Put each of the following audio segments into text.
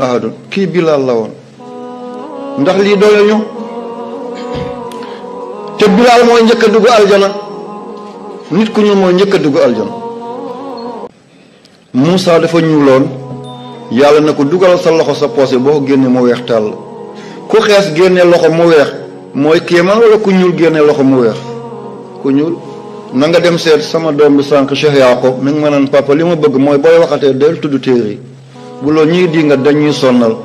ahadun kii Bilaal la woon ndax lii doole ñu te Bilaal mooy njëkk a dugg aljana nit ku ñuul mooy njëkk a dugg aljana Muusa dafa ñuuloon yàlla na ko dugal sa loxo sa poose boo ko génnee mu weex tàll ku xees génnee loxo mu weex mooy kéemaan wala ku ñuul génnee loxo mu weex ku ñuul na nga dem seet sama doom bi sànq Cheikh Yaaqub mi ngi ma naan papa li ma bëgg mooy booy waxatee del tudd téere yi bu loolu ñuy di nga dañuy sonnal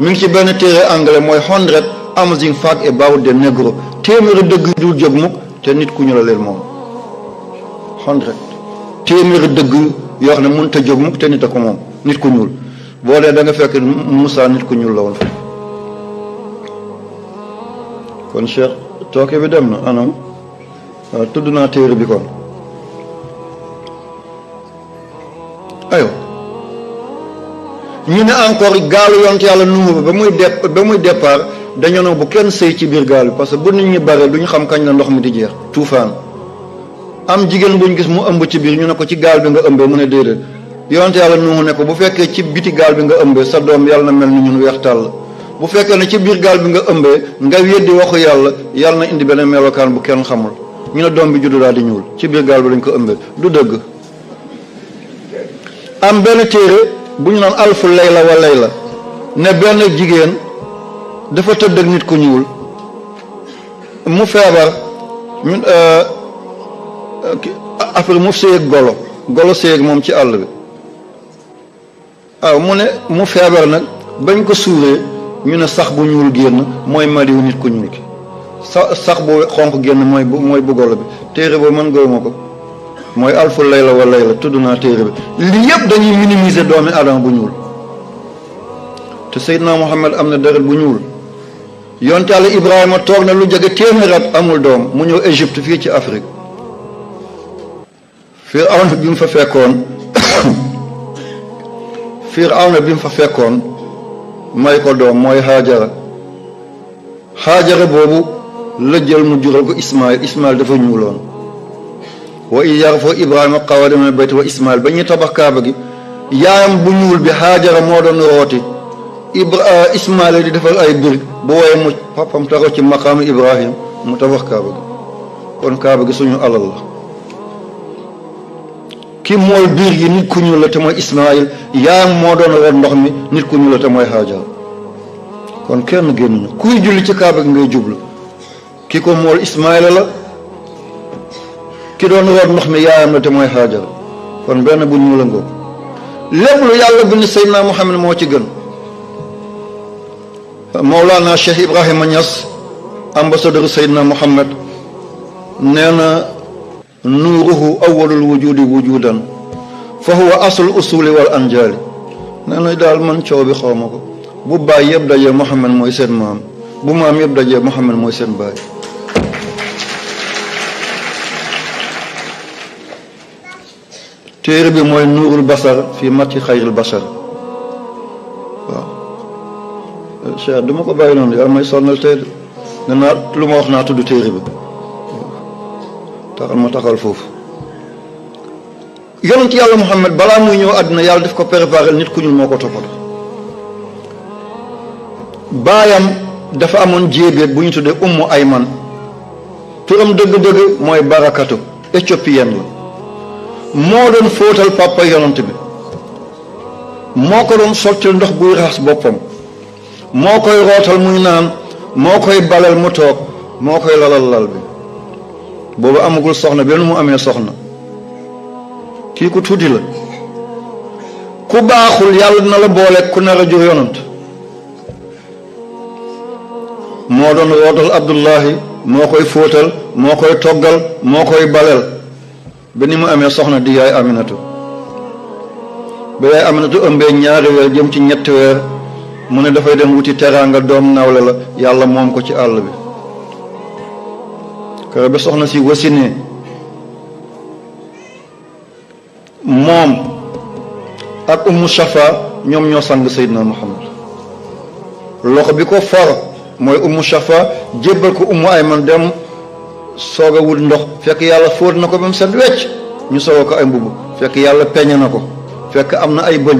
mi ngi ci benn téere anglais mooy 100 amazing facts about the negro téeméeri dëgg dul jóg mukk te nit ku ñuul la leen moom 100 téeméeri dëgg yoo xam ne mënut a jóg mukk te nit a ko moom nit ku ñuul boo dee da nga fekk Moussa nit ku ñuul la woon fa kon Cheikh tooke bi dem na anam waaw tudd naa téere bi kon ayo ñu ne encore gaalu yonte yàlla Nuuh ba muy départ dañoo ne bu kenn sëy ci biir gaal bi parce que bu nit ñi bare du ñu xam kañ la ndox mi di jeex tuufaan am jigéen buñ gis mu ëmb ci biir ñu ne ko ci gaal bi nga ëmbee mu ne déedéet yonte yàlla Nuuh ne ko bu fekkee ci biti gaal bi nga ëmbee sa doom yàlla na mel ni ñun weex tàll bu fekkee ne ci biir gaal bi nga ëmbee nga weddi waxu yàlla na indi beneen melokaan bu kenn xamul ñu ne doom bi juddu daal di ñuul ci biir gaal bi dañ ko ëmbee du dëgg am benn téere bu ñu naan alfu layla wa layla ne benn jigéen dafa tëdd ak nit ku ñuul mu feebar ñun après mu séyeg golo séyeg moom ci àll bi waaw mu ne mu feebar nag bañ ko suuree ñu ne sax bu ñuul génn mooy maliwu nit ku ñuul ki sax bu xonq génn mooy bu golo bi téere boobu mën gëwuma ko mooy alfu layla wa layla tudd naa téere bi lii yëpp dañuy minimiser doomi adama bu ñuul te Seydina Muhammad am na deret bu ñuul yonte Yàlla Ibrahima toog na lu jege téeméer at amul doom mu ñëw Égypte fii ci Afrique Firawna bi mu fa fekkoon may ko doom mooy Haajara boobu la jël mu jural ko Ismaïl dafa ñuuloon wa iz yarfa'u Ibrahima qawaa'ida mina al-bayti wa Ismaïl ba ñuy tabax kaaba gi yaayam bu ñuul bi Haajara moo doon rooti Ismaïl di defal ay bir bu woyee mu papam taxaw ci maqaamu Ibrahim mu tabax kaaba gi kon kaaba gi suñu alal la ki mool biir gi nit ku ñuul la te mooy Ismaïl yaayam moo doon root ndox mi nit ku ñuul la te mooy Haajara kon kenn génnuñu kuy julli ci kaaba gi ngay jublu ki ko mool Ismaïla la ki doon root ndox mi yaayam la te mooy Haajara kon benn bu ñuul la ngoo lépp lu yàlla bind Seydina Muhammad moo ci gën Mawlana Cheikh Ibrahima Niass ambassadeur Seydina Muhammad nee na nuuruhu awwalul wujudi wujudan fa huwa aslul usuli wal anjali nee na daal man coow bi xaw ma ko bu baay yëpp dajee Muhammad mooy seen maam bu maam yëpp dajee Muhammad mooy seen baay téere bi mooy nuurul basar fii mati xayril basar waaw Cheikh duma ko bàyyi noonu yaa may sonnal tey de naa lu ma wax naa tudd téere bi taxal ma taxal foofu yonent yàlla Muhammad balaa muy ñëw àddina yàlla daf ko préparé nit ku ñuul moo ko toppatoo baayam dafa amoon jéebéet bu ñu tuddee Ummu Ayman turam dëgg-dëgg mooy Barakatu éthiopienne la moo doon fóotal papa yonent bi moo ko doon sottil ndox buy raxas boppam moo koy rootal muy naan moo koy balal mu toog moo koy lalal lal bi boobu amagul soxna benn mu amee soxna kii ku tuuti la ku baaxul yàlla dina la boole ku nar a jur yonent moo doon rootal Abdullahi moo koy fóotal moo koy toggal moo koy balel ba ni mu amee soxna di yaay Aminatu ba yaay Aminatu ëmbee ñaari weer jëm ci ñetti weer mu ne dafay dem wuti teraanga doom nawle la yàlla moom ko ci àll bi kër ba soxna si wasinee moom ak Ummu Shafa ñoom ñoo sang Seydina Muhammad loxo bi ko for mooy Ummu Shafa jébbal ko Ummu Ayman dem soog a wut ndox fekk yàlla fóot na ko ba mu set wecc ñu soog ko ay mbubb fekk yàlla peñe na ko fekk am na ay bëñ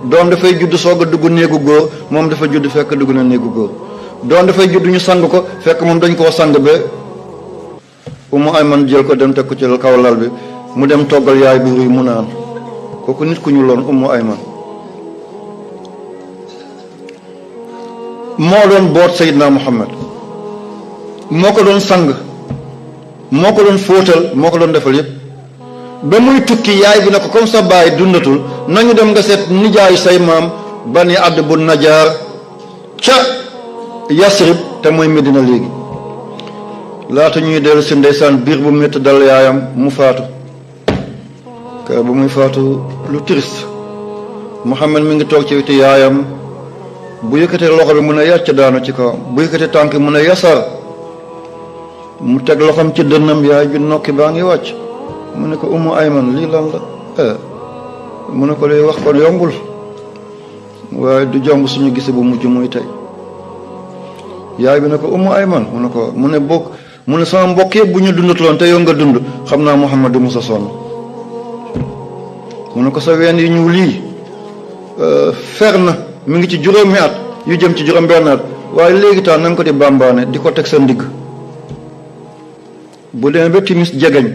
doom dafay judd soog a dugg néegu góor moom dafa judd fekk dugg na néegu góor doom dafay judd ñu sang ko fekk moom dañ koo sang ba Umu Ayman jël ko dem teg ko ci kaw lal bi mu dem toggal yaay bu ruy mu naan kooku nit ku ñu loon Umu Ayman moo doon boot Seydina Muhammad moo ko doon sang moo ko doon fóotal moo ko doon defal yépp ba muy tukki yaay bi ne ko comme sa baay dundatul nañu dem nga seet nijaayu say maam Bani Abd bu Najaar ca Yasrib te mooy Medina léegi laata ñuy dellu si ndeysaan biir bu métti dal yaayam mu faatu kër ba muy faatu lu triste Muhammad mi ngi toog ci wetu yaayam bu yëkkatee loxo bi mun a yàcc daanu ci kawam bu yëkkatee tànk mun a yasar mu teg loxoom ci dënnam yaay bi nokki baa ngi wàcc mu ne ko Umu Ayman lii lan la mu ne ko lay wax kon yombul waaye du jomb suñu gise bu mujj muy tey yaay bi ne ko Umu Ayman mu ne ko mu ne bokk mu ne sama mbokk yëpp bu ñu dundatuloon te yow nga dund xam naa Muhammad du musa sonn mu ne ko sa ween yi ñuul lii fer na mi ngi ci juróomi at yu jëm ci juróom benn at waaye léegi taan na nga ko di bambaane di ko teg sa ndigg bu demee ba timis jegeñ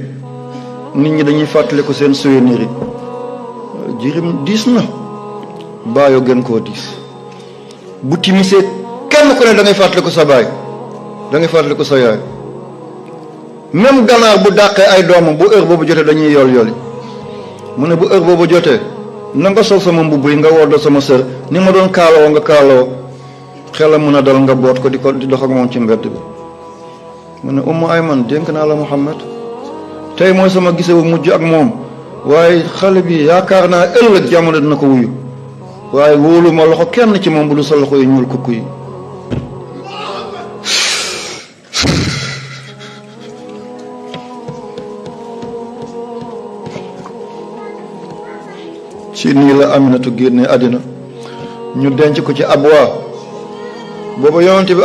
nit ñi dañuy fàttaliku seen souvenir yi jirim diis na baayoo gën koo diis bu timisee kenn ku ne da ngay fàttaliku sa baay da ngay fàttaliku sa yaay même ganaar bu dàqee ay doomam bu heure boobu jotee dañuy yoli mu ne bu heure boobu jotee na nga sol sama mbubb yi nga woddal sama sër ni ma doon kaaloo nga kaaloo xelam mën a dal nga boot ko di dox ak moom ci mbedd bi mu ne Umu Ayman dénk naa la Muhammad tey mooy sama gise bu mujj ak moom waaye xale bi yaakaar naa ëllëg jamono dina ko wuyu waaye wóolu ma loxo kenn ci moom bu du sa loxo yi ñuul kukku yi ci nii la Aminatu génne àddina ñu denc ko ci Abwa booba yonent bi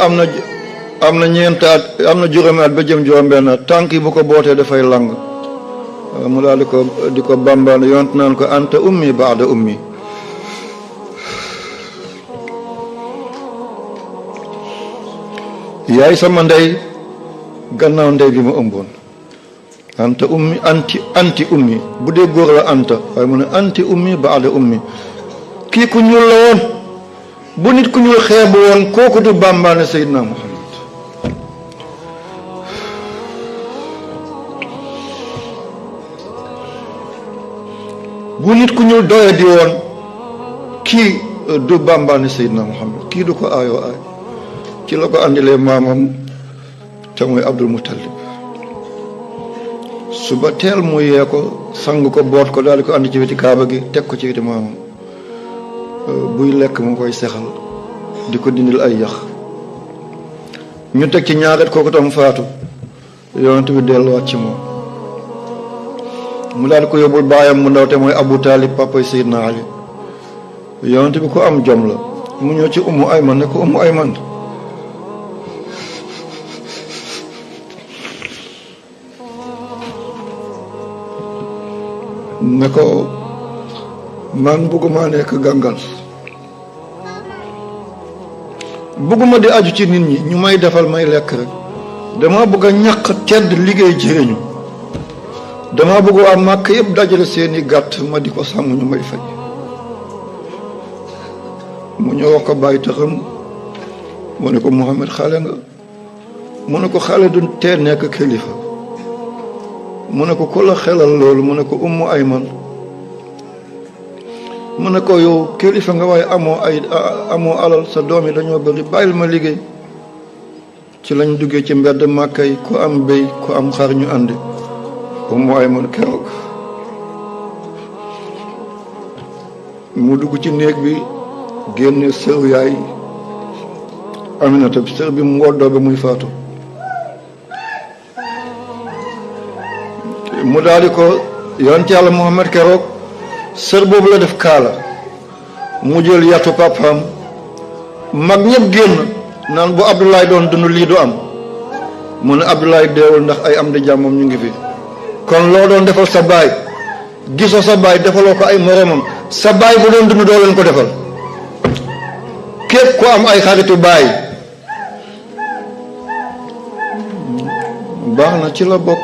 am na ñeent at am na juróomi at ba jëm juróom-benn at tànk yi bu ko bootee dafay lang mu daal di ko bambaan yonent naan ko anta ummi baada ummi yaay sama ndey gannaaw ndey bi ma ëmboon anta ummi anti ummi bu dee góor la anta waaye mu ne anti ummi baada ummi kii ku ñuul la woon bu nit ku ñuul xeebu woon kooku du bambaane Seydina Muhammad bu nit ku ñuul doye di woon kii du bambaane Seydina Muhammad kii du ko aayoo aay ci la ko andilee maamam te muy Abdul Muttalib suba teel mu yee ko sang ko boot ko daal di ko andi ci weti kaaba gi teg ko ci weti maamam buy lekk mu koy sexal di ko dindil ay yax ñu teg ci ñaaret kooku tam faatu yonent bi delluwaat ci moom mu daal di ko yóbbul baayam mu ndaw te mooy Abu Talib papay Seydina Ali yonent bi ko am jom la mu ñëw ci Ummu Ayman ne ko Ummu Ayman ne ko man bëgguma nekk gàngal bëgguma di aju ci nit ñi ñu may defal may lekk rek dama bëgg a ñàq tedd liggéey jëriñu dama bëgg waa Màkk yëpp dajale seeni gàtt ma di ko sàmm ñu may fay mu ñëw wax ko bàyyi taxam mu ne ko Muhammad xale nga mu ne ko xale du tee nekk kilifa mu ne ko ku la xelal loolu mu ne ko Ummu Ayman mu ne ko yow kilifa nga waaye amoo alal sa doom yi dañoo bëri bàyyil ma liggéey ci lañ duggee ci mbedd Màkka yi ku am béy ku am xar ñu àndi Ummu Ayman keroog mu dugg ci néeg bi génne sër yaay Aminata bi sër bi mu woddoo ba muy faatu mu daal di ko yonent Yàlla Muhammad keroog sër boobu la def kaala mu jël yatu papaam mag ñëpp génn naan bu Abdoulaye doon dund lii du am mu ne Abdoulaye deewul ndax ay am di jàmmam ñu ngi fi kon loo doon defal sa baay gisoo sa baay defaloo ko ay moromam sa baay bu doon dund doo leen ko defal. képp ku am ay xaritu baay baax na, ci la bokk.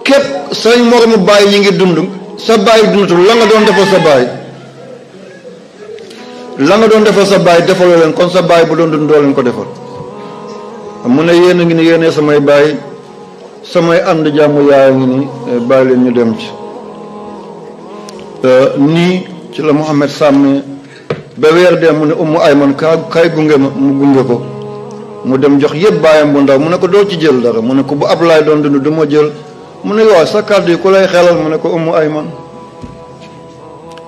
képp say moromu baay ñi ngi dund, sa baay dundatul, la nga doon defal sa baay defaloo leen, kon sa baay bu doon dund doo leen ko defal. mu ne yéen a ngi ni yéenee samay baay, samay ànd jàmm yaay a ngi ni, bàyyi leen ñu dem ci. nii ci la Muhammad sàmmee ba weer dee mu ne Ummu Ayman kaay gunge ma, mu gunge ko, mu dem jox yëpp baayam bu ndaw. mu ne ko doo ci jël dara, mu ne ko bu Ablaay doon dund du ma jël. mu ne waaw sa kàddu yi ku lay xelal, mu ne ko Ummu Ayman.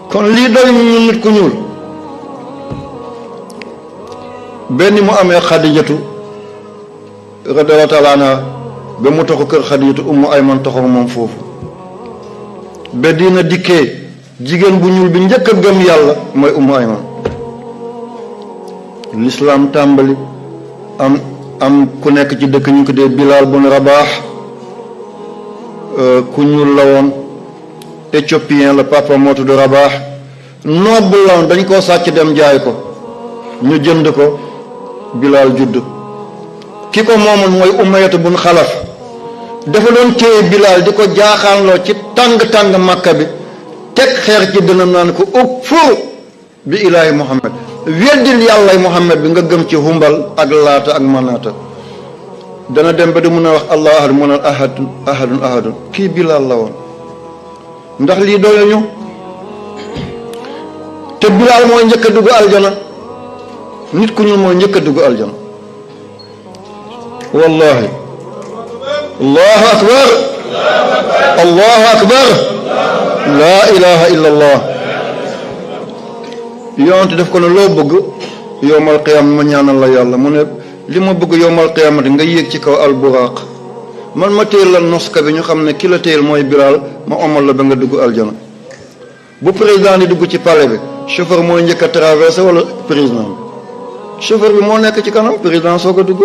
kon lii doy ñu nit ku ñuul. benn mu amee Xadijatu radiyallaahu taala anha ba mu taxu kër Xadijatu, Ummu Ayman taxaw moom foofu ba dina dikkee. jigéen bu ñuul bi njëkk a gëm yàlla mooy Ummu Ayman. lislaam tàmbali am ku nekk ci dëkk ñu ko dee Bilaal bun Rabaax, ku ñuul la woon, éthiopien la, papa moo tudd Rabaax. noble la woon, dañ koo sàcc dem jaay ko, ñu jënd ko, Bilaal judd. ki ko moomoon mooy Umayyatu bun Xalaf, dafa doon téye Bilaal di ko jaaxaanloo ci tàng Makka bi, teg xeer ci dënam naan ko ukfur bi ilaahi Muhammad, weddil yàllay Muhammad bi nga gëm ci Humbal ak Laata ak Manaata. dana dem ba du mun a wax allah ahad, mun a ahadun. kii Bilaal la woon. ndax lii doy ñu te Bilaal mooy njëkk a dugg aljana, nit ku ñuul mooy njëkk a dugg aljana. wallahi allahu akbar, allahu akbar, laa ilaha illa allah. yonent def ko ne loo bëgg yowmal qiyaama ma ñaanal la yàlla. mu ne li ma bëgg yowmal qiyaamati nga yéeg ci kaw alburaaq, man ma téyel la noska bi ñu xam ne ki la téyel mooy Bilaal, ma omal la ba nga dugg aljana. bu président di dugg ci palais bi, chauffeur mooy njëkk a traversé wala président bi? chauffeur bi moo nekk ci kanam, président soog a dugg.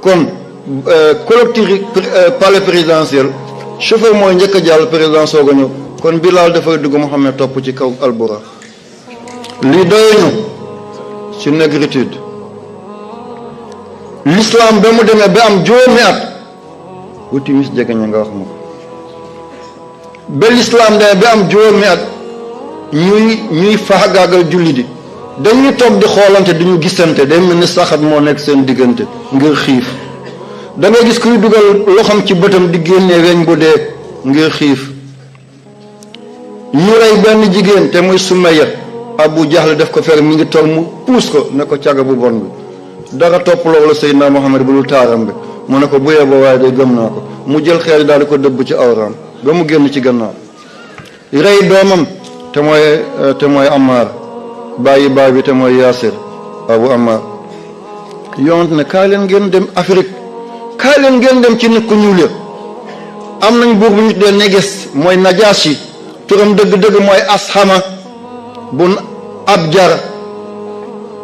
kon collectif palais présidentiel, chauffeur mooy njëkk a jàll, président soog a ñëw. kon Bilaal dafay dugg, Muhammad topp ci kaw alburaaq. lii doyuñu ci négritude. l'islam ba mu demee ba am juróomi at, bu timis jege ña nga wax ma ko. ba l'islam demee ba am juróomi at, ñuy faagaagal julli di, dañuy toog di xoolante duñu gisante, day mel ni saxat moo nekk seen diggante ngir xiif. da ngay gis kuy dugal loxam ci bëtam di génnee weñ bu dee ngir xiif. ñu rey benn jigéen te muy Sumayya, Abu Jahl def ko fer, mi ngi toog mu puus ko ne ko caga bu bon bi. dara topp loolu Seydina Muhammad bu dul taaram bi, mu ne ko bu yeboo waaye day gëm naa ko. mu jël xeer daal di ko dëbb ci awraam ba mu génn ci gannaaw. rey doomam te mooy Ammar, bàyyi baay bi te mooy Yaasir, Abu Ammar. yonent ne kaay leen ngeen dem Afrique, kaay leen ngeen dem ci nit ku ñuul ya. am nañ buur bu ñu tuddee Néges, mooy Najaasi, turam dëgg-dëgg mooy Ashama bun Abjar.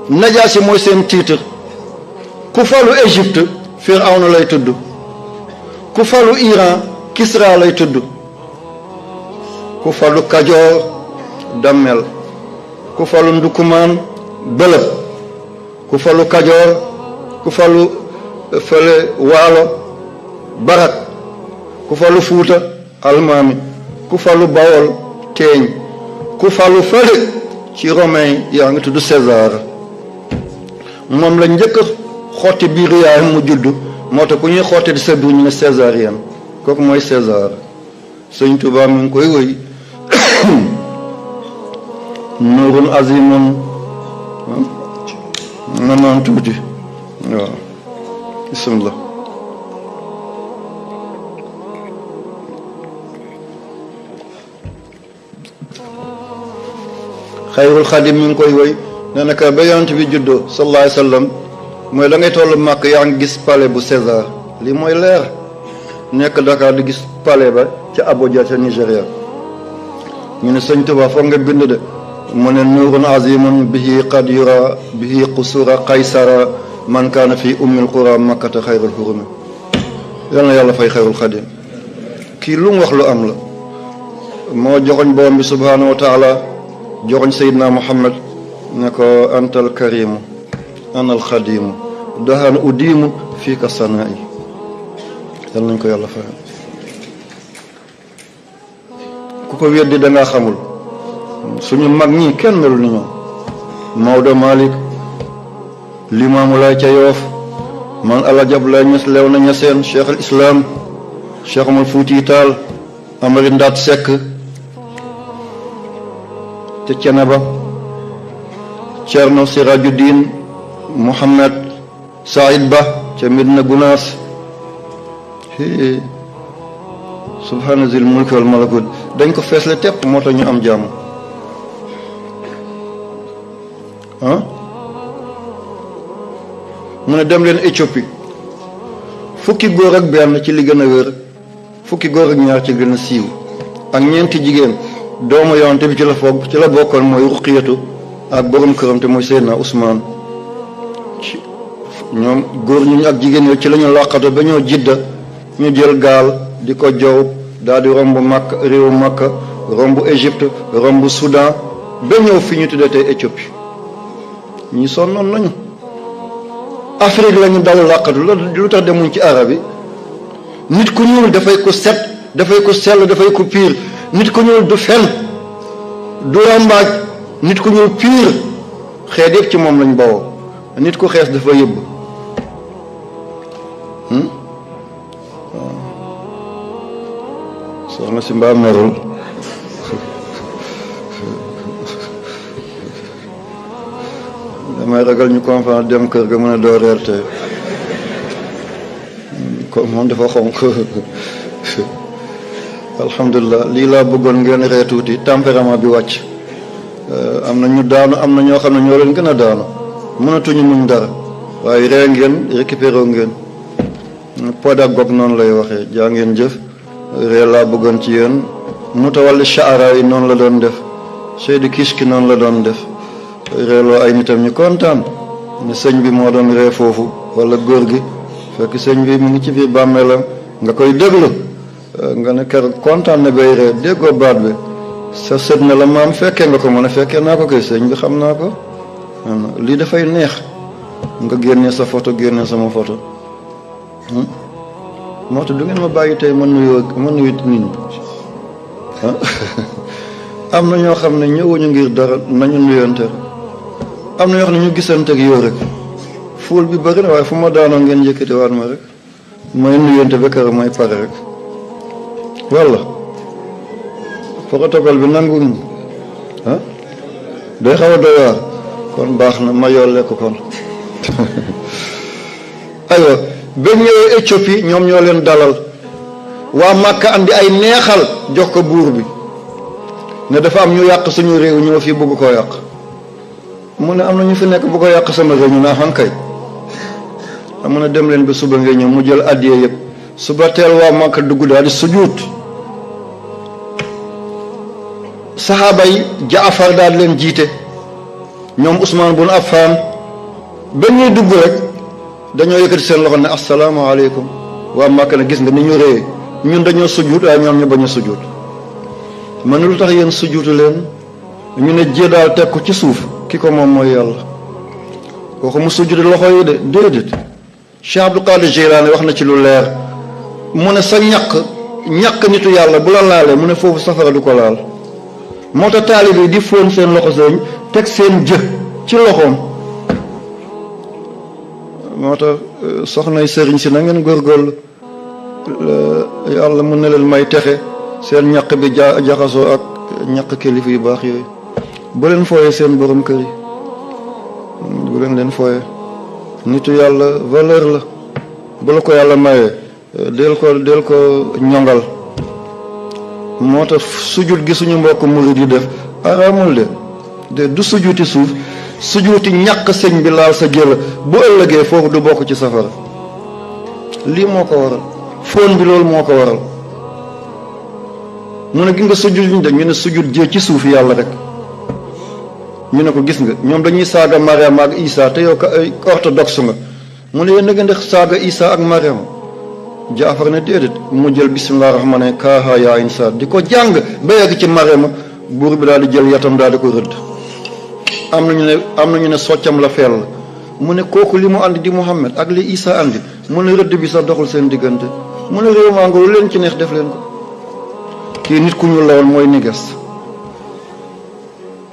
Najaasi mooy seen titre. ku falu Égypte Firawna lay tudd, ku falu Iran Kisra lay tudd, ku falu Kajoor Dammel, ku falu Ndukumaan Bëlëb, ku falu Kajoor, ku falu fële Waalo Barak, ku falu Fuuta Almaami, ku falu Bawol Teeñ, ku falu fële ci Romain yaa ngi tudd César. moom la njëkk xotti biiru yaayam mu judd, moo tax ku ñuy xotti di sa biir ñu ne césarienne, kooku mooy César. Sëñ Tuubaa mi ngi koy wëy nuurun azimun na naan tuuti waaw bismillah. Xayrul Xadim mi ngi koy wëy, nee na ka ba yonent bi juddoo sallallahu alayhi wa sallam, mooy da ngay toll màkk yaa ngi gis palais bu César. lii mooy leer. nekk Dakar di gis palais ba ca Abuja ca Nigéria. ñu ne sëñ Tuba foog nga bind de, mu ne nuurun azimun bihi qad yura bihi qusura qaysara man kaana fi ummil qura makkata xayrul hurumi. yal na yàlla fay Xayrul Xadim. kii lu mu wax lu am la moo joxoñ borom bi subhanahu wa taala joxoñ sayidna muhammad ne ko antal karimu anal xadimu dahan udimu fii ka sanaa'i yal nañ ko yàlla fayal ku ko weddi dangaa xamul suñu mag ñi kenn melul ni ñoom Maodo Malick Limaamu Laay ca Yoof man Alaaji Abdoulaye Niass lew na ñaseen cheikh al islam cheikh Omar Fuuti Taal Amari Ndaat Sekk ca Ceneba Cerno Sirajuddin Muhammad Saïd Ba ca Medina Gunaas subhaana zil mulki wal malakut dañ ko feesle tepp moo tax ñu am jàmm mu ne dem leen Éthiopie fukki góor ak benn ci li gën a wér fukki góor ak ñaar ci gën a siiw ak ñeenti jigéen doomu yonte bi ci la bokkoon mooy Ruqiyatu ak borom këram te mooy Seydina Ousmane ñoom góor ñu ak jigéen yooyu ci la ñu làqatu ba ñoo Jidda ñu jël gaal di ko jow daal di romb Makka réewu Makka romb Égypte romb Soudan ba ñëw fi ñu tuddee tey Éthiopie ñi sonnoon nañu Afrique la ñu daw làqatu lu tax demuñ ci arab yi nit ku ñuul dafay ko set dafay ko sell dafay ko piir nit ku ñuul du fen du rambaaj nit ku ñuul piir xeet yëpp ci moom lañ bawoo nit ku xees dafa yëbb soxna si mbaa merul damay ragal ñu conférence dem kër ga mën a doo reer te comme moom dafa xonq alhamdulilah lii laa bëggoon ngeen ree tuuti tempérament bi wàcc am na ñu daanu am na ñoo xam ne ñoo leen gën a daanu mënatuñu muñ dara waaye ree ngeen récupéré ngeen pédagogue noonu lay waxee jaa ngeen jëf ree laa bëggoon ci yéen mutawalli shaara yi noonu la doon def Seydi Kiski noonu la doon def reeloo ay nitam ñu kontaan ne sëñ bi moo doon ree foofu wala góor gi fekk sëñ bi mu ngi ci biir bàmmeelam nga koy déglu nga ne keroog kontaan na bay ree déggoo baat bi sa sët na la maam fekkee nga ko mën a fekkee naa ko koy sëñ bi xam naa ko lii dafay neex nga génnee sa photo génnee sama photo moo tax du ngeen ma bàyyi tey ma nuyu nit ñi am na ñoo xam ne ñëwuñu ngir dara nañu nuyonte am na ñoo xam ne ñu gisante ak yow rek fuul bi bëri na waaye fu ma daanoo ngeen yëkkati waat ma rek may nuyonte ba kër may pare rek walla protocole bi nanguñ day xaw a doy waar kon baax na ma yolle ko kon aywa ba ñëwee Éthiopie ñoom ñoo leen dalal waa Màkka andi ay neexal jox ko buur bi ne dafa am ñu yàq suñu réew ñoo fii bëgg koo yàq mu ne am na ñu fi nekk bu ko yàq sama réew ñu naa xankay mu ne dem leen ba suba ngay ñëw mu jël addiye yëpp suba teel waa Màkka dugg daal di sujuut saxaaba yi Jaafar daal leen jiite ñoom Ousmane bun Affan ba ñuy dugg rek dañoo yëkkati seen loxo ne asalaamaaleykum waa Màkka ne gis nga ni ñu réyee ñun dañoo sujuut waaye ñoom ñu bañ a sujuut man lu tax yéen sujuutu leen ñu ne jée daal teg ko ci suuf ki ko moom mooy yàlla kooku mu sujuuti loxo yi de déedéet Cheikh Abdul Qadir Jeylaani wax na ci lu leer mu ne sa ñaq nitu yàlla bu la laalee mu ne foofu safara du ko laal moo tax taalib yi di fóon seen loxo sëñ teg seen jë ci loxoom moo tax soxnay sëriñ si na ngeen góorgóorlu yàlla mën na leen may texe seen ñaq bi jaxasoo ak ñaq kilifa yu baax yooyu bu leen fooyee seen borom kër yi bu leen fooyee nitu yàlla valeur la bu la ko yàlla mayee del ko ñongal moo tax sujut gi suñu mbokk murid yi def araamul de du sujuti suuf sujuti ñàkk sëñ bi laal sa jëla bu ëllëgee foofu du bokk ci safara lii moo ko waral fóon bi loolu moo ko waral mu ne gi nga sujut ñu de ñu ne sujut jee ci suuf yàlla rek ñu ne ko gis nga ñoom dañuy saaga Mariama ak Isa te yow ka orthodoxe nga mu ne yéen da ngeen di saaga Isa ak Mariama Jaafar ne déedéet mu jël bisimilah rahmaani kaaha yaa insaar di ko jàng ba yegg ci Mariama buur bi daal di jël yatam daal di ko rëdd. am nañu ne soccam la fell mu ne kooku li mu andi di Muhammad ak li Isa andi mu ne rëdd bi sax doxul seen diggante mu ne réew maa nga lu leen ci neex def leen ko. kii nit ku ñuul la woon mooy niges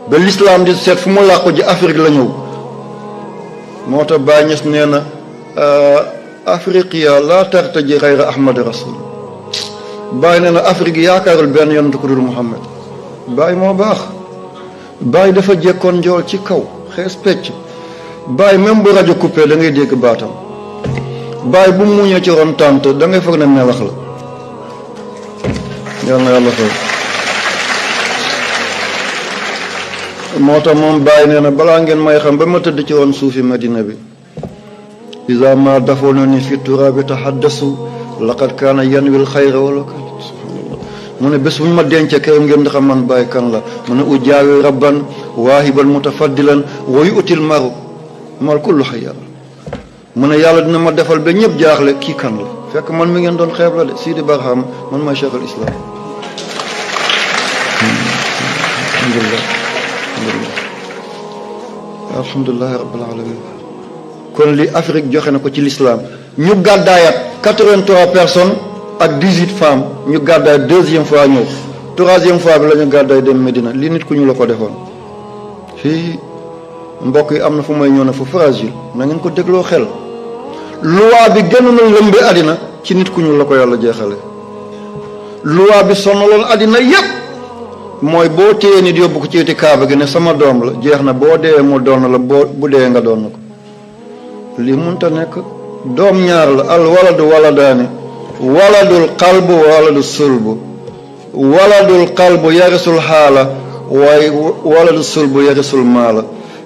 ba l'islam di seet fu mu làqu ji Afrique la ñëw moo tax Baay Ñas nee na afriqiya laa tartaji xayra ahmad rasul Baay nee na Afrique yaakaarul benn yonent ku dul Muhammad. Baay moo baax Baay dafa jekkoon njool ci kaw xees pecc Baay même bu rajo coupé da ngay dégg baatam Baay bu muñee ci ron tànt da ngay foog ne melax la. yal na yàlla fay moo tax moom Baay nee na balaa ngeen may xam ba ma tëdd ci woon suufi Madina bi iza ma dafonani fi turabi tahaddasu laqad kaana yanwil xayra wala kan mu ne bés bu ñu ma dencee këram ngeen di xam man Baay kan la mu ne ujaawi rabban waahiban mutafaddilan wa yu'til maru mal kullu xayya mu ne yàlla dina ma defal ba ñëpp jaaxle kii kan la fekk man mi ngeen doon xeeb la de Sidi Barham man maay Cheikh al Islam. alhamdulilah rabbil alamin kon li Afrique joxe na ko ci l'islam ñu gàddaayat 83 personnes ak 18 femmes ñu gàddaay deuxième fois ñëw troisième fois bi la ñu gàddaay dem Medina li nit ku ñu la ko defoon fii mbokk yi am na fu may ñëw na fu fragile na ngeen ko dégloo xel loi bi gën na lëmbe àddina ci nit ku ñu la ko yàlla jeexale loi bi sonaloon àddina yépp mooy boo téye nit yóbbu ko ci wetu kaaba gi ne sama doom la jeex na boo dee mu doon la bu dee nga doon na ko lii munta nekk doom ñaar la al waladu waladaani waladul qalbu waladu sulbu waladul qalbu yarisul xaala waaye waladu sulbu yarisul maala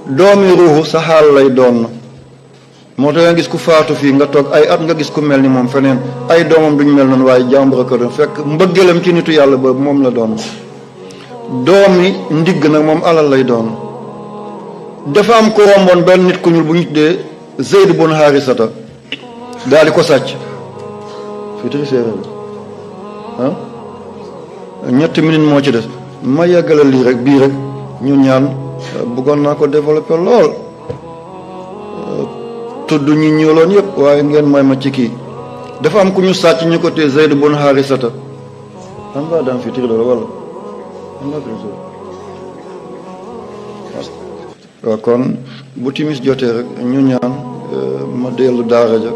doomi ruuxu sa xaal lay doon na moo tax nga gis ku faatu fii nga toog ay at nga gis ku mel ni moom feneen ay doomam duñ mel noonu waaye jàmbur ko doon fekk mbëggeelam ci nitu yàlla boobu moom la doon doomi ndigg nag moom alal lay doon dafa am ko romboon benn nit ku ñuul bu ñu tuddee Zeyd bun Harisata daal di ko sàcc fii séeréer bi ñetti minutes moo ci des ma yeggale lii rek bii rek ñu ñaan bëggoon naa ko développer lool tudd ñi ñuuloon yëpp waaye ngeen may ma ci kii dafa am ku ñu sàcc ñu ko tee Zeyd bun Harisata am ngaa daan fii la wala waaw kon bu timis jotee rek ñu ñaan ma dellu daara ja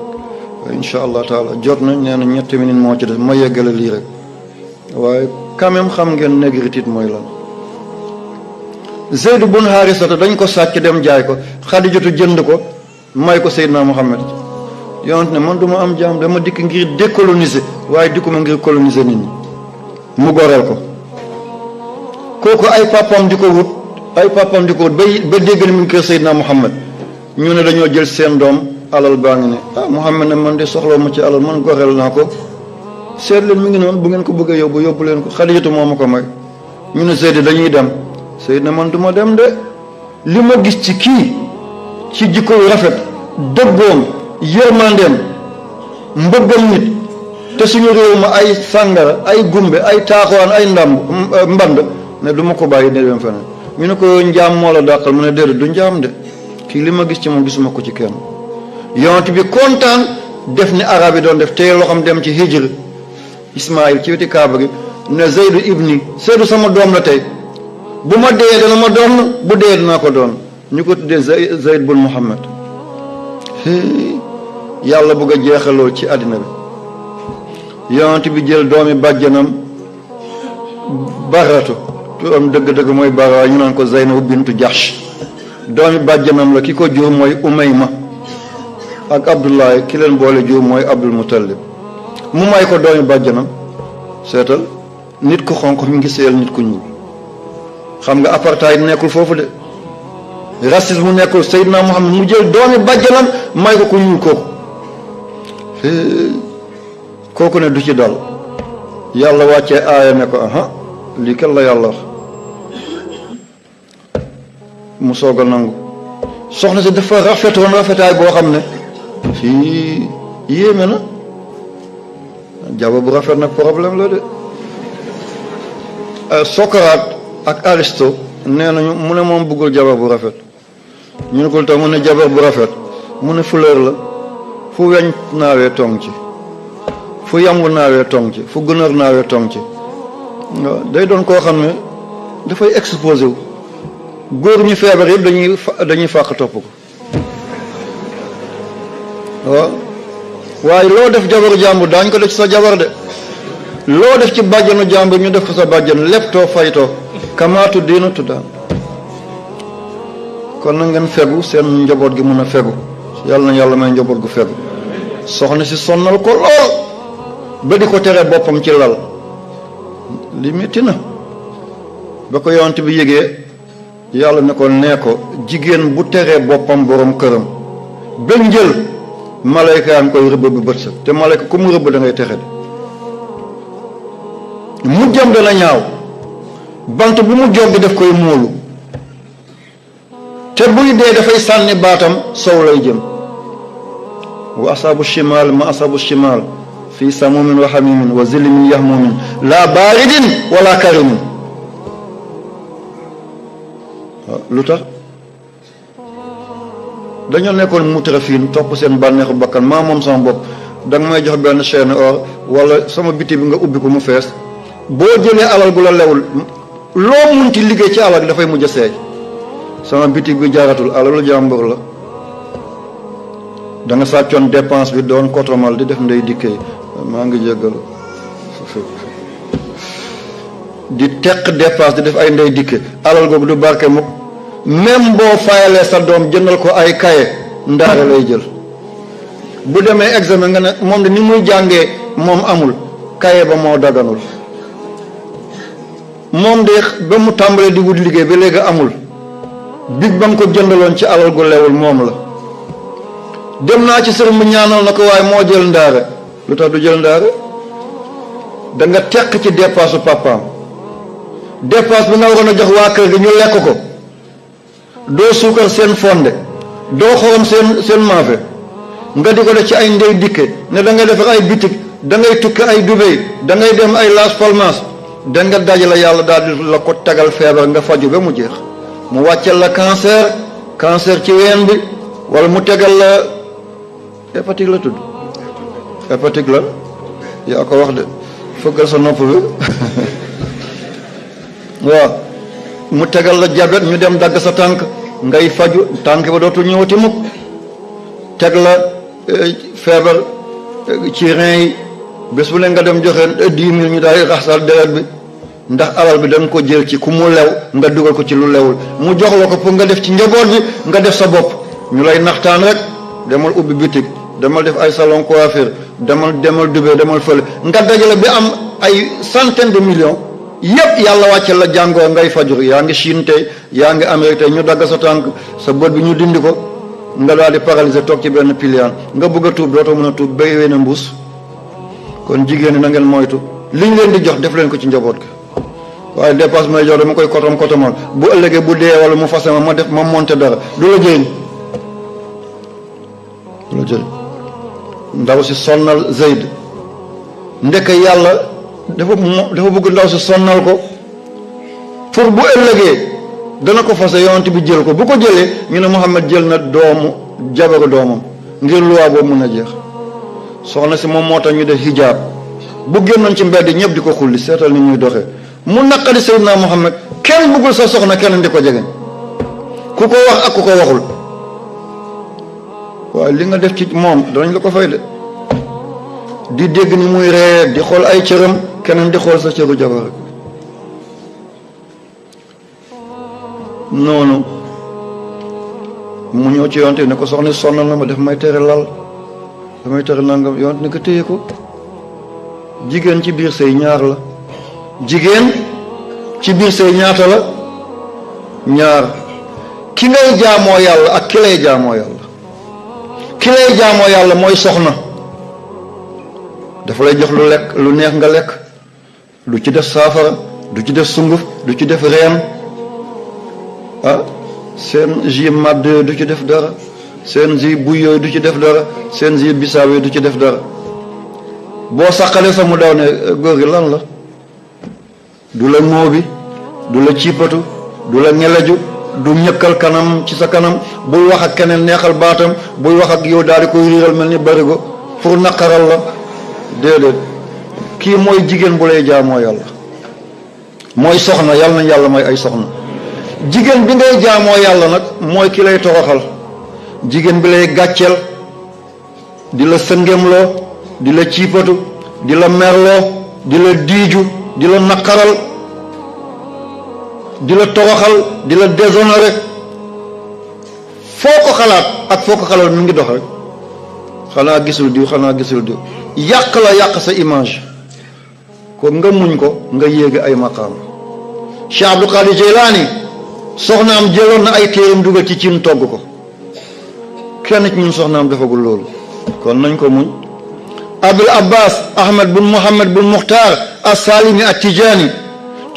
incha allah taala jot nañ nee na ñetti minutes moo ci des ma yeggale lii rek waaye quand même xam ngeen négritude mooy lan Zeyd bun Harisata dañ ko sàcc dem jaay ko Xadijatu jënd ko may ko Seydina Muhammad yonent ne man duma am jaam dama dikk ngir décoloniser waaye dikkuma ngir coloniser nit ñi mu goreel ko kooku ay papam di ko wut ba dégg ne mu ngi kër Seydina Muhammad ñu ne dañoo jël seen doom alal baa ngi ne Muhammad ne man de soxla ma ci alal man goreel naa ko seet leen mi ngi noonu bu ngeen ko bëggee yóbbu leen ko Xadijatu moo ma ko may ñu ne Zeyd dañuy dem Zeyd ne man du ma dem de li ma gis ci kii ci jikko yu rafet dëggoom yërmandeem mbëggam nit te suñu réew ma ay sàngara ay gumbe ay taaxawaan ay mband ne du ma ko bàyyi ne dem feneen ñu ne ko njaam moo la dàqal mu ne déedéet du njaam de kii li ma gis ci moom gisuma ko ci kenn yonent bi kontaan def ni arab yi doon def tey loo xam dem ci hijr Ismaïl ci weti kaaba gi ne Zeydu ibni Zeydu sama doom la tey bu ma dee dana ma doon bu dee dinaa ko doon ñu ko tuddee Zeyd bun Muhammad yàlla bëgg a jeexaloo ci àddina bi yonent bi jël doomi bàjjanam baratu turam dëgg-dëgg mooy bara ñu naan ko Zeynabu bintu Jahsh doomi bàjjanam la ki ko jur mooy Umayma ak Abdullahi ki leen boole jur mooy Abdul Muttalib mu may ko doomi bàjjanam seetal nit ku xonq mi ngi seel nit ku ñuul xam nga apartheid nekkul foofu de racisme nekkul Seydina Muhammad mu jël doomi bàjjanam may ko ku ñuul kooku ne du ci dal yàlla wàccee aaya ne ko aha lii kan la yàlla wax mu soog a nangu soxna si dafa rafetoon rafetaay boo xam ne fii yéeme na jabar bu rafet nag problème la de. Socrate ak Aristote nee nañu mu ne moom bëggul jabar bu rafet ñu ne ko lu tax mu ne jabar bu rafet mu ne fleur la fu weñ naawee tong ci fu yamb naawee tong ci fu gunóor naawee tong ci waaw day doon koo xam ne dafay exposé wu góor ñu feebar yëpp dañuy fàq topp ko waaw waaye loo def jabaru jàmbur daañ ko def ci sa jabar de loo def ci bàjjanu jàmbur ñu def ko sa bàjjan lépp too faytoo kamaatu diina tuddaan kon na ngeen fegu seen njaboot gi mun a fegu yàlla na yàlla may njaboot gu fegu soxna si sonnal ko lool ba di ko tere boppam ci lal li metti na ba ko yonent bi yëgee yàlla ne ko nee ko jigéen bu teree boppam borom këram ba njël malayka yaa ngi koy rëbb bi bët sa te malayka ku mu rëbb da ngay texe de mu jëm dana ñaaw bant bu mu joggi daf koy móolu te buy dee dafay sànni baatam sow lay jëm wa asaabu shimal ma asaabu shimal fii samumin wa hamimin wa zilmin yahmumin la baaridin wala karimin lu tax dañoo nekkoon mutrafiin topp seen bànneexu bakkan maa moom sama bopp danga may jox benn chaîne or wala sama biti bi nga ubbi ko mu fees boo jëlee alal gu la lewul loo munti liggéey ci alal dafay mujj a seey sama bitig bi jaaratul alalu jàmbur la da nga sàccoon dépense bi doon kotomal di def ndey dikkee maa ngi jéggalu di teq dépense di def ay ndey dikke alal googu du barke mukk même boo fayalee sa doom jëndal ko ay kaye ndaare lay jël bu demee examen nga ne moom de ni muy jàngee moom amul kaye ba moo daganul moom de ba mu tàmbalee di wut liggéey ba léegi amul big ba nga ko jëndaloon ci alal gu lewul moom la dem naa ci sëriñ bu ñaanal na ko waaye moo jël ndaare lu tax du jël ndaare da nga teq ci dépense papaam dépense bi nga waroon a jox waa kër gi ñu lekk ko doo suukar seen fonde doo xorom seen maafe nga di ko def ci ay ndey dikke ne da ngay defar ay bitig da ngay tukki ay Dubaï da ngay dem ay Las Palmas da nga dajale yàlla daal di la ko tegal feebar nga faju ba mu jeex mu wàccel la cancer ci ween bi wala mu tegal la hépatique la tudd hépatique la yaa ko wax de fëggal sa nopp bi waaw mu tegal la diabète ñu dem dagg sa tànk ngay faju tànk ba dootul ñëwati mukk teg la feebar ci rein yi bés bu ne nga dem joxe 10 000 ñu daal di raxasal deret bi ndax alal bi da nga ko jël ci ku mu lew nga dugal ko ci lu lewul mu jox la ko pour nga def ci njaboot bi nga def sa bopp ñu lay naxtaan rek demal ubbi bitig demal def ay salon coiffure demal Dubaï demal fële nga dajale bi am ay centaine de millions yépp yàlla wàcce la jàngoo ngay fajur yaa ngi Chine tey yaa ngi Amérique tey ñu dagg sa tànk sa bët bi ñu dindi ko nga daal di paralysé toog ci benn piliaan nga bëgg a tuub dootoo mën a tuub bay wee na mbuus kon jigéen ñi na ngeen moytu liñ leen di jox def leen ko ci njaboot gi waaye dépasse may jox dama koy kotomal bu ëllëgee bu dee wala mu fase ma monté dara du la jëriñ ndaw si sonnal Zayd ndekk yàlla dafa bëgg ndaw si sonnal ko pour bu ëllëgee dana ko fase yonent bi jël ko bu ko jëlee ñu ne Muhammad jël na jabaru doomam ngir luwaa boobu mun a jeex soxna si moom moo tax ñu def hijab bu génnoon ci mbedd ñëpp di ko xulli seetal ni ñuy doxee mu naqari Seydina Muhammad kenn bëggul sa soxna kenn di ko jegeñ ku ko wax ak ku ko waxul waaye li nga def ci moom danañ la ko fay de di dégg ni muy ree di xool ay cëram keneen di xool sa cëru jabar noonu mu ñëw ci yonte ne ko soxna sonnal na ma def may tere lal damay tere nangam yonte ne ko téye ko jigéen ci biir sëy ñaar la jigéen ci biir sëy ñaata la ñaar ki ngay jaamoo yàlla ak ki lay jaamoo yàlla ki lay jaamoo yàlla mooy soxna dafa lay jox lu lekk lu neex nga lekk du ci def saafara du ci def sunguf du ci def reen seen jus màdd yooyu du ci def dara seen jus buy yooyu du ci def dara seen jus bisaab yooyu du ci def dara boo saqalee sa mu daw ne góor gi lan la du la ŋóobi du la ciipatu du la ñeleju du ñëkkal kanam ci sa kanam buy wax ak keneen neexal baatam buy wax ak yow daal di koy riiral mel ni barigo pour naqaral la déedéet kii mooy jigéen bu lay jaamoo yàlla mooy soxna yàlla nañ yàlla mooy ay soxna jigéen bi ngay jaamoo yàlla nag mooy ki lay toroxal jigéen bi lay gàcceel di la sëngemloo di la ciipatu di la merloo di la diiju di la naqaral di la toroxal di la déshonoré foo ko xalaat ak foo ko xalaat mi ngi dox rek xanaa gisul diw yàq la yàq sa image ko nga muñ ko nga yéege ay maqaam Cheikh Abdul Qadir Jeylaani soxnaam jëloon na ay téeram dugal ci cin togg ko kenn ci ñun soxnaam defagul loolu kon nañ ko muñ Abul Abbas Ahmad bun Muhammad bun Muxtaar as-Salimi at-Tijaani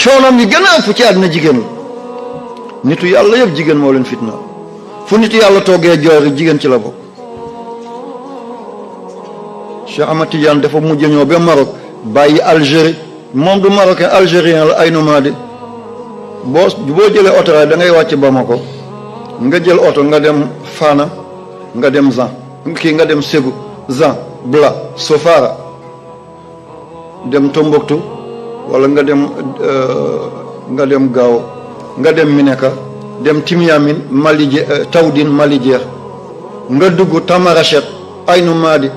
coonoom yi gën a fu ci àddina jigéen la nitu yàlla yëpp jigéen moo leen fitna fu nitu yàlla toggee joor jigéen ci la bokk Cheikh Ahmad Tidiane dafa mujj ñëw ba Maroc bàyyi Algérie moom du marocain algérien la ay nomade boo jëlee oto da ngay wàcc Bamako nga jël oto nga dem Fana nga dem Zan nga dem Ségou Zan Bla Sofara dem Tombouctou wala nga dem Gao nga dem Mineka dem Timyamin Mali Tawdin Mali jeex nga dugg Tamarachet ay nomade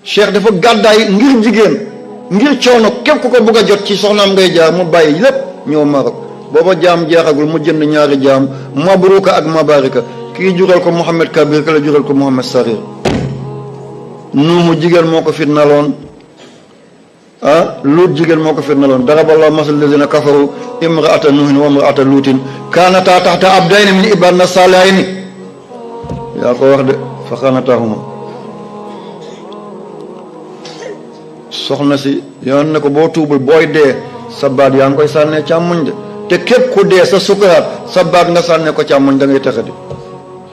cheikh dafa gàddaay ngir jigéen ngir coono képp ku ko bëgg a jot ci soxnaam ngay jaar mu bàyyi lépp ñëw Maroc booba jaam jeexagul mu jënd ñaari jaam mabruka ak mabarika kii jural ko Mohamed Kabir ka la jural ko Mohamed Sarir nuumu jigéen moo ko fitnaloon luut jigéen moo ko fitnaloon daraballahu masal lazina kafaru imraata nuuhin wa imraata luutin kaanataa taxta abdayni min ibadina salihayni yaa ko wax de fa xaanataahuma soxna si yoon ne ko boo tuubul booy dee sa baat yaa ngi koy sànnee càmmoñ de te képp ku dee sa sukuraat sa baat nga sànnee ko càmmoñ da ngay texadi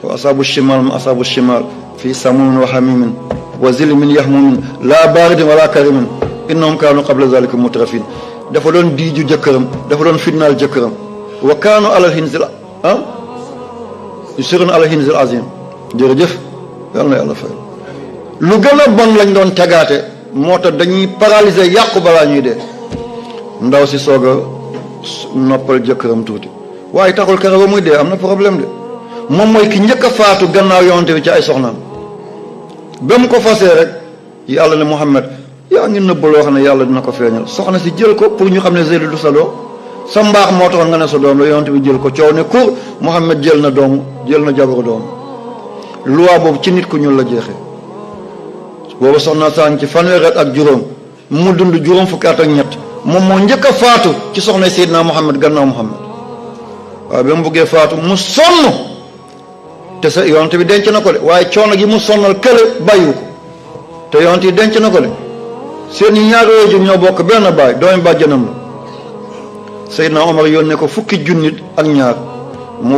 wa asaabu shimal ma asaabu shimal fii samumin wa hamimin wa zilmin yahmumin laa baaridin wala karimin innahum kaanu qabla zalika mutrafin dafa doon diiju jëkkëram dafa doon fitnaal jëkkëram wa kaanu alal hinzil yusiruna alal hinzil azim jërëjëf yàlla na yàlla fay lu gën a bon lañ doon tegaate moo tax dañuy paralyser yàqu balaa ñuy dee ndaw si soog a noppal jëkkëram tuuti waaye taxul kere ba muy dee am na problème de moom mooy ki njëkk a faatu gannaaw yonte bi ci ay soxnaam ba mu ko fasee rek yàlla ne Muhammad yaa ngi nëbb loo xam ne yàlla dina ko feeñal soxna si jël ko pour ñu xam ne Zeydu du sa doom sa mbaax moo taxoon nga ne sa doom la yonte bi jël ko coow ne kur Muhammad jël na jabaru doom loi boobu ci nit ku ñuul la jeexee boobu soxna saa ngi ci fanweeri at ak juróom mu dund juróom fukki at ak ñett moom moo njëkk a faatu ci soxna Seydina Muhammad gannaaw Muhammad waaye ba mu buggee faatu mu sonn te sa yonte bi denc na ko de waaye coono gi mu sonnal kële bàyyiwu ko te yonte yi denc na ko de seen ñaari waajur ñoo bokk benn baay doomi bàjjanam la Seydina Omar yónnee ko fukki junni ak ñaar mu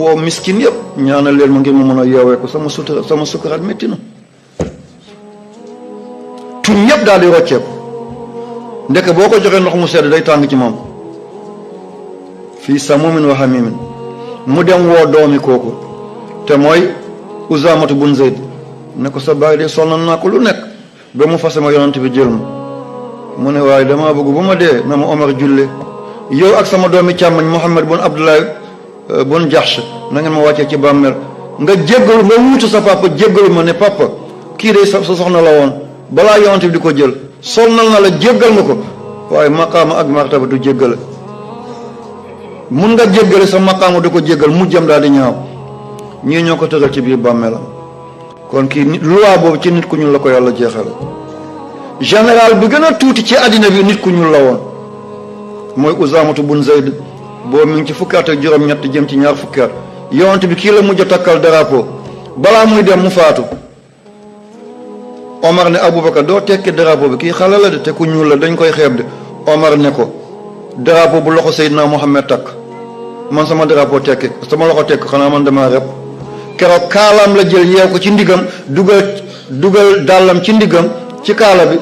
woo miskin yëpp ñaanal leen mu ngir mu mën a yeewee ko sama sukuraat métti na tuñ ñëpp daal di rocceeku ndeke boo ko joxee ndox mu sedd day tàng ci moom fii samumin wa hamimin mu dem woo doomi kooku te mooy Usaamatu bun Zayd ne ko sa baay de sonal naa ko lu nekk ba mu fase ma yonent bi jël ma mu ne waaye damaa bëgg bu ma dee na ma Omar julle yow ak sama doomi càmmañ Muhammad bun Abdullahi bun Jahsh na ngeen ma wàccee ci bàmmeel nga jéggalu nga wuutu sa papa jéggalu ma ne papa kii de sa soxna la woon balaa yonent bi di ko jël sonnal na la jéggal nga ko waaye maqaama ak martaba du jéggale mun nga jéggale sa maqaama du ko jéggal mujjam daal di ñaaw ñii ñoo ko tëral ci biir bàmmeelam kon kii nit loi boobu ci nit ku ñuul la ko yàlla jeexale général bi gën a tuuti ci àddina bi nit ku ñuul la woon mooy Usaamatu bun Zayd boo mi ngi ci fukki at ak juróom-ñett jëm ci ñaar fukki at yonent bi kii la mujj a takkal drapeau balaa muy dem mu faatu Omar ne Aboubacar doo tekki drapeau bi kii xale la de te ku ñuul la dañ koy xeeb de Omar ne ko drapeau bu loxo Seydina Mohamed takk man sama drapeau tekki sama loxo tekk xanaa man damaa rep keroog kaalaam la jël yeew ko ci ndigam dugal dàllam ci ndigam ci kaala bi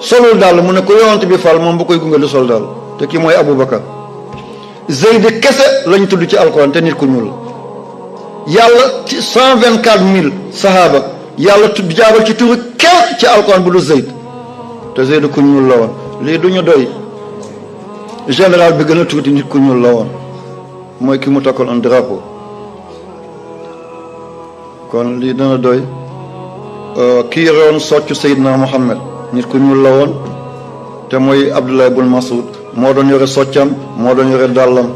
solul daal mu ne ko yonent bi fal moom bu koy gunge du sol daal te kii mooy Aboubacar. Zeyd kese lañ tudd ci alquran te nit ku ñuul yàlla ci 124 000 sahaaba yàlla tudd jaabal ci turu kenn ci alquran bu du Zeyd te Zeyd ku ñuul la woon lii du ñu doy général bi gën a tuuti nit ku ñuul la woon mooy ki mu takkal un drapeau kon lii dana doy kii yoroon soccu Seydina Muhammad nit ku ñuul la woon te mooy Abdullah ibn Mas'ud moo doon yore soccam moo doon yore dàllam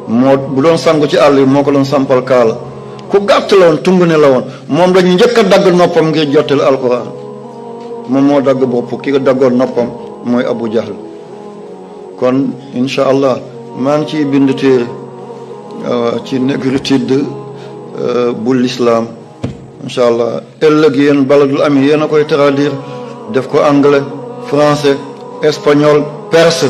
moo bu doon sangu ci àll yi moo ko doon sampal kaala ku gàtt la woon tungu ne la woon moom dañu njëkk a dagg noppam ngir jottali alquran moom moo dagg bopp ki daggoon noppam mooy Abu Jahl kon incha allah maa ngi ciy bind téere ci négritude bu l'islam incha allah ëllëg yéen baladul ami yéen a koy traduire def ko anglais français espagnol perse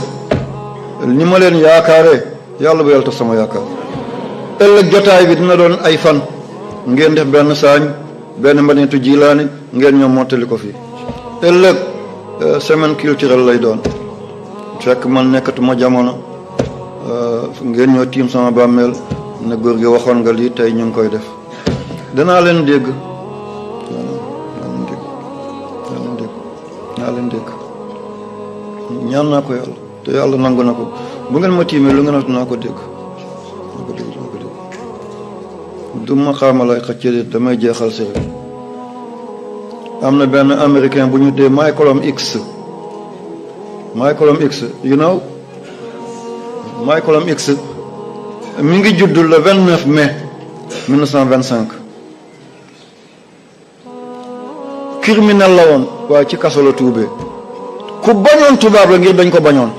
ni ma leen yaakaare yàlla bu yàlla tax sama yaakaar ëllëg jotaay bi dina doon ay fan ngeen def benn saañ benn mbaneetu jilaani ngeen ñoom mottali ko fii ëllëg semaine culturelle lay doon fekk man nekkatuma jamono ngeen ñoo tiim sama bàmmeel ne góor gi waxoon nga lii tey ñu ngi koy def danaa leen dégg ñaan naa ko yàlla te yàlla nangu na ko bu ngeen ma tiimee lu ngeen wax naa ko dégg du ma xaamalay xëccëri damay jeexal si rek am na benn américain bu ñu dee Malcolm X you know Malcolm X mi ngi judd le 29 mai 1925 criminel la woon waaye ci kaso la tuubee ku bañoon tubaab la ngir dañ ko bañoon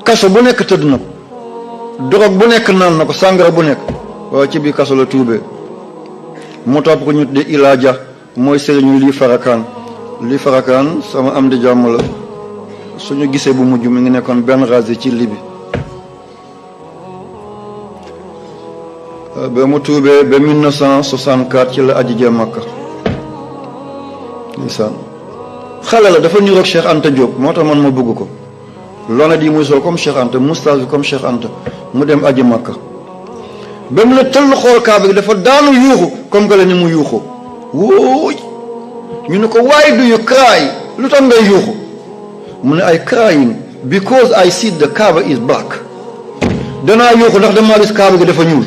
kaso bu nekk tëdd na ko drogue bu nekk naan na ko sàngara bu nekk waaye ci biir kaso la tuubee mu topp ko ñu tuddee Ilaaja mooy sëriñu lii farakaan sama am di jàmm la suñu gisee bu mujj mi ngi nekkoon benn razi ci Libi ba mu tuubee ba 1964 ci la aji jee Makka ndeysaan xale la dafa niroog Cheikh Anta Diop moo tax man ma bëgg ko lonet yi muy sol comme Cheikh Anta moustache bi comme Cheikh Anta mu dem aji Makka ba mu ne tëll xool kaaba gi dafa daanu yuuxu comme que la ni mu yuuxu wóoy ñu ne ko why do you cry lu tax ngay yuuxu mu ne I crying because I see the Kaaba is black danaa yuuxu ndax damaa gis kaaba gi dafa ñuul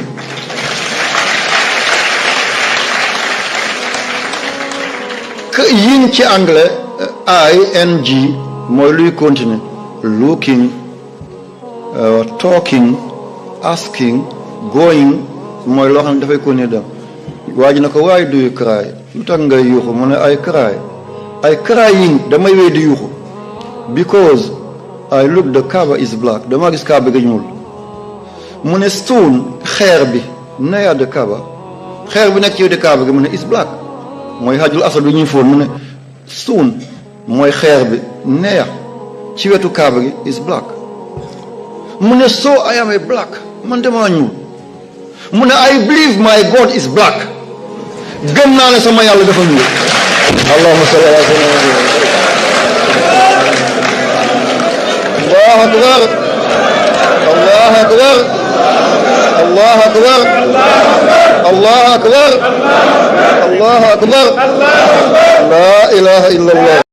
yin ci anglais ing mooy luy continuer looking talking asking going mooy loo xam ne dafay continuer dem waa ji na ko why do you cry lu tax ngay yuuxu mu ne I crying damay wéy di yuuxu because I look the Kaaba is black damaa gis kaaba gi ñuul mu ne stone xeer bi near the Kaaba xeer bi nekk ci wetu kaaba gi mu ne is black mooy hajjul asad bi ñuy fóon mu ne stone mooy xeer bi neer ci wetu kaaba gi is black mu ne so I am a black man damaa ñuul mu ne I believe my God is black gëm naa ne sama yàlla dafa ñuul allahumma salli ala sayyidina allahu akbar allahu akbar allahu akbar allahu akbar allahu akbar la ilaha illa allah